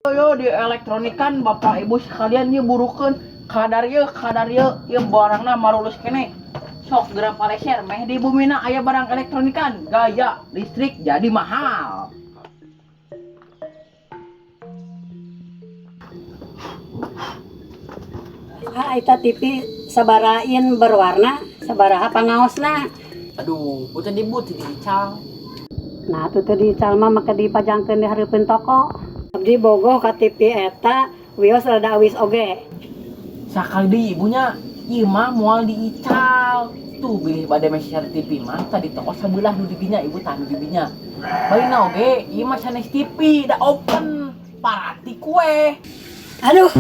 Yo di elektronikan, Bapak Ibu sekalian, ieu burukeun kadar ieu, kadar ieu, ieu barangna marulus kene. Sok geura paleser meh di bumina aya barang elektronikan, gaya listrik jadi mahal. Ah, eta TV sabarain berwarna, sabaraha pangaosna? Aduh, punten, Ibu, teu diical. Nah, atuh teu diical mah make dipajangkeun di hareupeun toko. Abdi bogoh ka TV eta, wios rada awis oge. Sakali deui, ibunya, ieu mah moal diical. Tuh bilih bade meser TV mah tadi toko sabelah nu di dinya, Ibu, tah nu di dinya. Baina oge ieu mah sanes TV, da open paranti kue. Aduh.